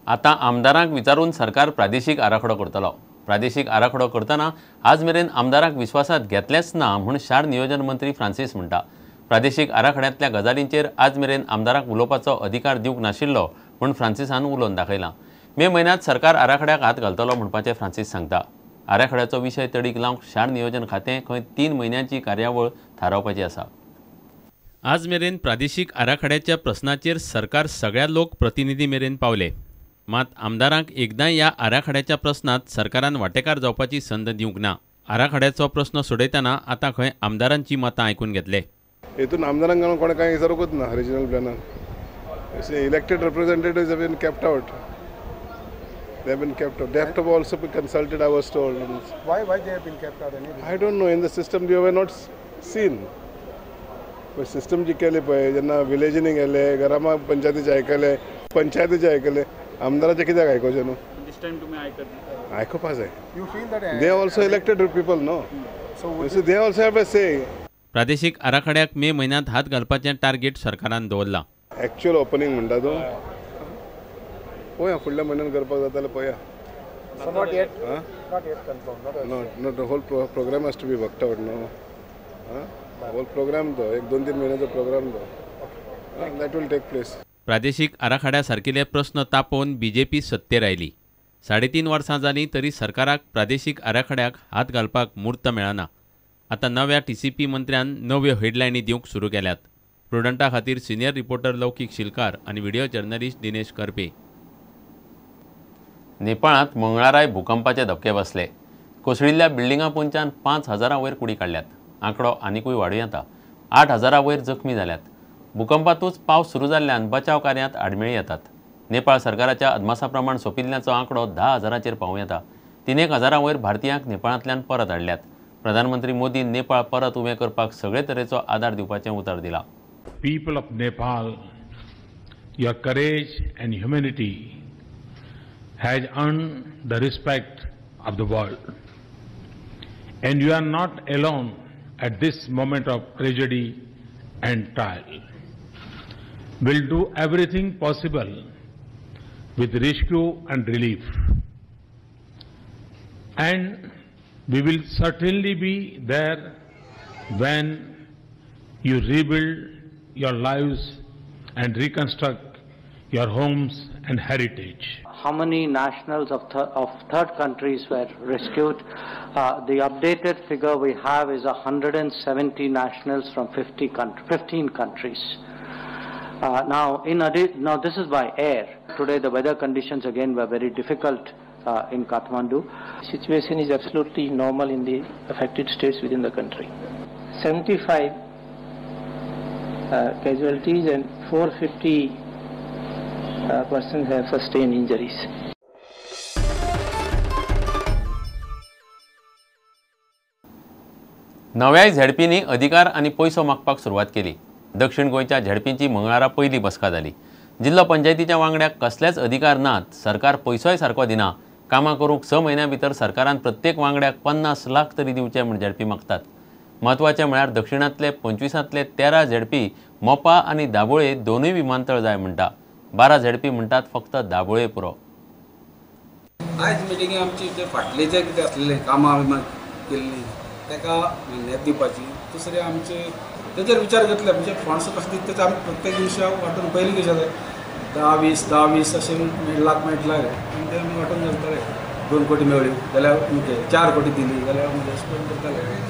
आतां आमदारांक विचारून सरकार प्रादेशीक आराखडो करतलो. प्रादेशीक आराखडो करतना आज मेरेन आमदारांक विश्वासात घेतलेंच ना म्हूण शार नियोजन मंत्री फ्रांसीस म्हणटा. प्रादेशीक आराखड्यांतल्या गजालींचेर आज मेरेन आमदारांक उलोवपाचो अधिकार दिवंक नाशिल्लो म्हूण फ्रांसीसान उलोवन दाखयलां. मे म्हयन्यांत सरकार आराखड्याक हात घालतलो म्हणपाचें फ्रांसीस सांगता. आराखड्याचो विशय तडीक लावंक शार नियोजन खातें खंय 3 म्हयन्यांची कार्यावळ थारावपाची आसा. आज मेरेन प्रादेशीक आराखड्याच्या प्रस्नाचेर सरकार सगळ्या लोक प्रतिनिधी मेरेन पावले, मात आमदारांक एकदांय ह्या आराखड्याच्या प्रस्नांत सरकारान वांटेकार जावपाची संद दिवंक ना. आराखड्याचो प्रस्न सोडयतना आतां खंय आमदारांची मतां आयकून घेतले. हेतून आमदारांक कोणें कांय विचारूंकच ना. रिजनल प्लॅनान elected representatives have been kept out. They have been kept out. They have to also be consulted, I was told. Why they have been kept out? I don't know. In the system they were not seen. System जी केले पळय जेन्ना विलेजींनी गेले, ग्राम पंचायतीचे आयकले, पंचायतीचे आयकले, आमदाराचे कित्याक आयकुचें न्हू? आयकुपा जाय. They also elected people no, so they also have a say. प्रादेशीक आराखड्याक मे म्हयन्यांत हात घालपाचें टार्गेट सरकारान दवरलां. एक्चुअल ओपनिंग म्हणटा तूं, पळोवया फुडल्या म्हयन्यान करपाक जाता जाल्यार पळोवया. Not the whole program has to be worked out no. Whole program तो एक 2-3 म्हयन्याचो प्रोग्राम तो, that will take place. प्रादेशीक आराखड्या सारकिले प्रस्न तापोवन बीजेपी सत्तेर आयली. 3.5 वर्सां जालीं तरी सरकाराक प्रादेशीक आराखड्याक हात घालपाक म्हूर्त मेळना. आतां नव्या टीसीपी मंत्र्यान नव्यो हेडलायनी दिवंक सुरू केल्यात. प्रुडंटा खातीर सिनियर रिपोर्टर लौकीक शिलकार आनी व्हिडिओ जर्नलिस्ट दिनेश करपे. नेपाळांत मंगळाराय भूकंपाचे धपके बसले. कोसळिल्ल्या बिल्डिंगां पोंच्यान 5,000 वयर कुडी काडल्यात. आंकडो आनिकूय वाडूं येता. 8,000 वयर जखमी जाल्यात. भूकंपांतूच पावस सुरू जाल्ल्यान बचाव कार्यांत आडमेळी येतात. नेपाळ सरकाराच्या अदमासा प्रमाण सोंपिल्ल्याचो आंकडो 10,000चेर पावूं येता. 3,000 वयर भारतीयांक नेपाळांतल्यान परत हाडल्यात. प्रधानमंत्री मोदी नेपाळ परत उबें करपाक सगळे तरेचो आदार दिवपाचें उतर दिलां. People of Nepal, your courage and humanity has earned the respect of the world. And you are not alone at this moment of tragedy and trial. We'll do everything possible with rescue and relief. And we will certainly be there when you rebuild your lives and reconstruct your homes and heritage. How many nationals of third countries were rescued? The updated figure we have is 170 nationals from 15 countries. Now this is by air. Today the weather conditions again were very difficult in Kathmandu. Situation is absolutely normal in the affected states within the country. 75 casualties and 450 persons have sustained injuries. नव्याय झेडपींनी अधिकार आनी पयसो मागपाक सुरवात केली. दक्षिण गोंयच्या झेडपींची मंगळारा पयली बसका जाली. जिल्लो पंचायतीच्या वांगड्याक कसलेच अधिकार नात, सरकार पयसोय सारको दिना. कामां करूंक 6 म्हयन्यां भितर सरकारान प्रत्येक वांगड्याक 50 लाख तरी दिवचे म्हूण झेडपी मागतात. म्हत्वाचें म्हळ्यार दक्षिणांतले 25 13 झेडपी मोपा आनी दाबोळे दोनूय विमानतळ जाय म्हणटा. 12 झेडपी म्हणटात फक्त दाबोळे पुरो. आयज मिटिंगे आमची जे फाटले जे कितें आसलेले कामां आमी केल्ली ताका हें दिवपाची, दुसरें आमचे तेजेर विचार घेतले म्हणजे फंड्स कशे दिता तेचे आमी प्रत्येक दिवसा वांटून पयलीं कशें जालें 10-20 10-20 अशें लाख मेळटले आनी ते आमी वांटून घालताले. 2 कोटी मेळ्ळी जाल्यार 4 कोटी दिली जाल्यार आमी अशें करून करताले.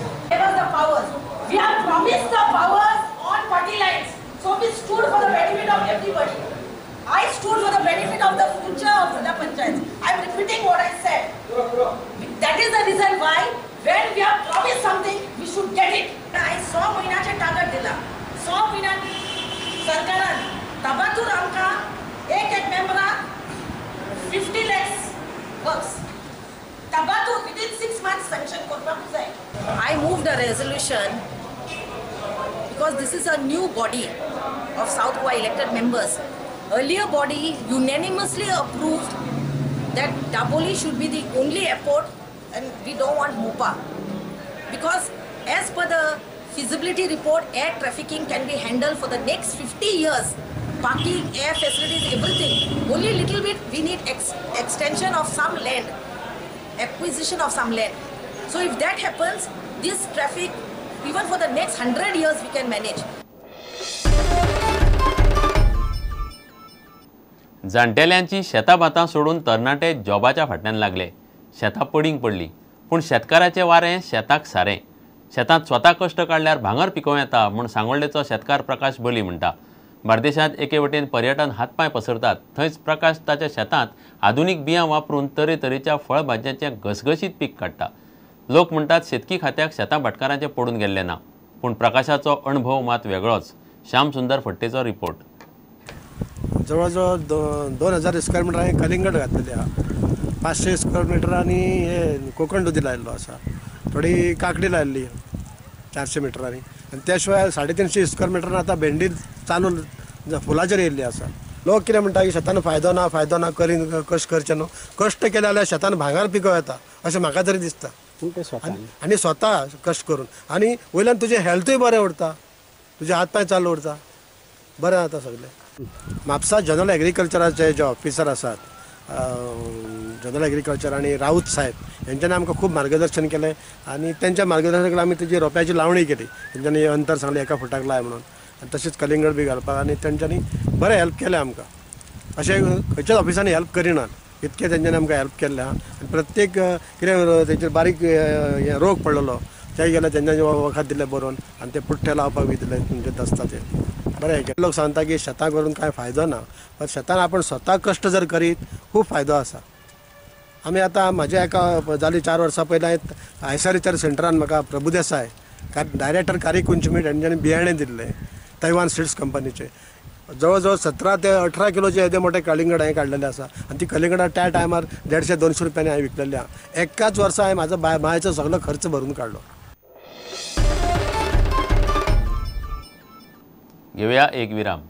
We have promised the powers on party lines, so we stood for the benefit of everybody. I stood for the benefit of the future of the panchayats. I am repeating what I said. That is the reason why when we have promised something, we should get it. I 100 महिन्याचे target दिला. 100 महिन्यात सरकारान तबातूर आमकां एक एक मेंबराक 50 lakhs works. तबातूर within 6 months sanction करपाक जाय. I moved a resolution because this is a new body of South Goa elected members. Earlier body unanimously approved that Dabolim should be the only airport and we don't want Mopa, because as per the feasibility report, air trafficking can be handled for the next 50 years parking, air facilities, everything. Only little bit we need extension of some land, acquisition of some land. So if that happens, this traffic, even for the next 100 years, we can manage. जाणटेल्यांची शेतां भातां सोडून तरणाटे जॉबाच्या फाटल्यान लागले. शेतां पडींग पडली, पूण शेतकाराचें वारें शेताक सारें. शेतांत स्वता कश्ट काडल्यार भांगर पिकोवं येता म्हूण सांगोल्डेचो शेतकार प्रकाश बली म्हणटा. बार्देशांत एके वटेन पर्यटन हातपांय पसरतात, थंयच प्रकाश ताच्या शेतांत आधुनीक बियां वापरून तरेतरेच्या फळभाजयांचें घसघशीत पीक काडटा. लोक म्हणटात शेतकी खात्याक शेतां भाटकारांचें पडून गेल्लें ना, पूण प्रकाशाचो अणभव मात वेगळोच. श्याम सुंदर फट्टेचो रिपोर्ट. जवळ जवळ 2000 स्क्वेअर मिटर हांवें कलिंगड घातलेली आहा, 500 स्क्वेअर मिटर आनी हे कोकण दुदी लायिल्लो आसा, थोडी काकडी लायिल्ली 400 मिटरांनी, आनी त्या शिवाय 350 स्क्वेअर मिटरान आतां भेंडी चालू फुलाचेर येयल्ली आसा. लोक कितें म्हणटा की शेतान फायदो ना, फायदो ना, करीन कश्ट करचें न्हू. कश्ट केले जाल्यार शेतान भांगर पिकोवं येता अशें म्हाका तरी दिसता. आनी स्वता कश्ट करून आनी वयल्यान तुजें हेल्थूय बरें उरता, तुजे हात पांय चालू उरता, बरें जाता सगळें. म्हापसा जनरल एग्रीकल्चराचे जे ऑफिसर आसात, जनरल एग्रीकल्चर आनी राऊत साहेब हेंच्यांनी आमकां खूब मार्गदर्शन केलें आनी तेंच्या मार्गदर्शनाक आमी तेजी रोप्याची लावणी केली. तेंच्यांनी अंतर सांगलें 1 फुटाक लाय म्हणून, आनी तशेंच कलिंगड बी घालपाक, आनी तेंच्यांनी बरें हेल्प केलें आमकां. अशें खंयच्याच ऑफिसांनी हेल्प करिनात इतकें तेंच्यांनी आमकां हेल्प केल्लें आहा. आनी प्रत्येक कितें तेंचेर बारीक रोग पडलेलो ते गेल्यार तेंच्यांनी वखद दिलें बरोवन, आनी ते पुट्टे लावपाक बी दिले तुमचें दसता ते बरें. लोक सांगता की शेतां करून कांय फायदो ना, पण शेतान आपण स्वता कश्ट जर करीत खूब फायदो आसा. आमी आतां म्हाज्या एका जाली 4 वर्सां पयलीं हांवें आयसरीचर सेंटरान म्हाका प्रभुदेसाय डायरेक्टर कारी कुंचमीट हेंच्यांनी बियाणें दिल्लें तैवान सीड्स कंपनीचे. जवळ जवळ 17 ते 18 किलोचे येदे मोठे कलिंगड हांवें काडलेले आसा, आनी ती कलिंगडां त्या टायमार 150-200 रुपयांनी हांवें विकलेली आहा. एकाच वर्सा हांवें म्हाजो बांयचो सगळो खर्च भरून काडलो. घेवया एक विराम.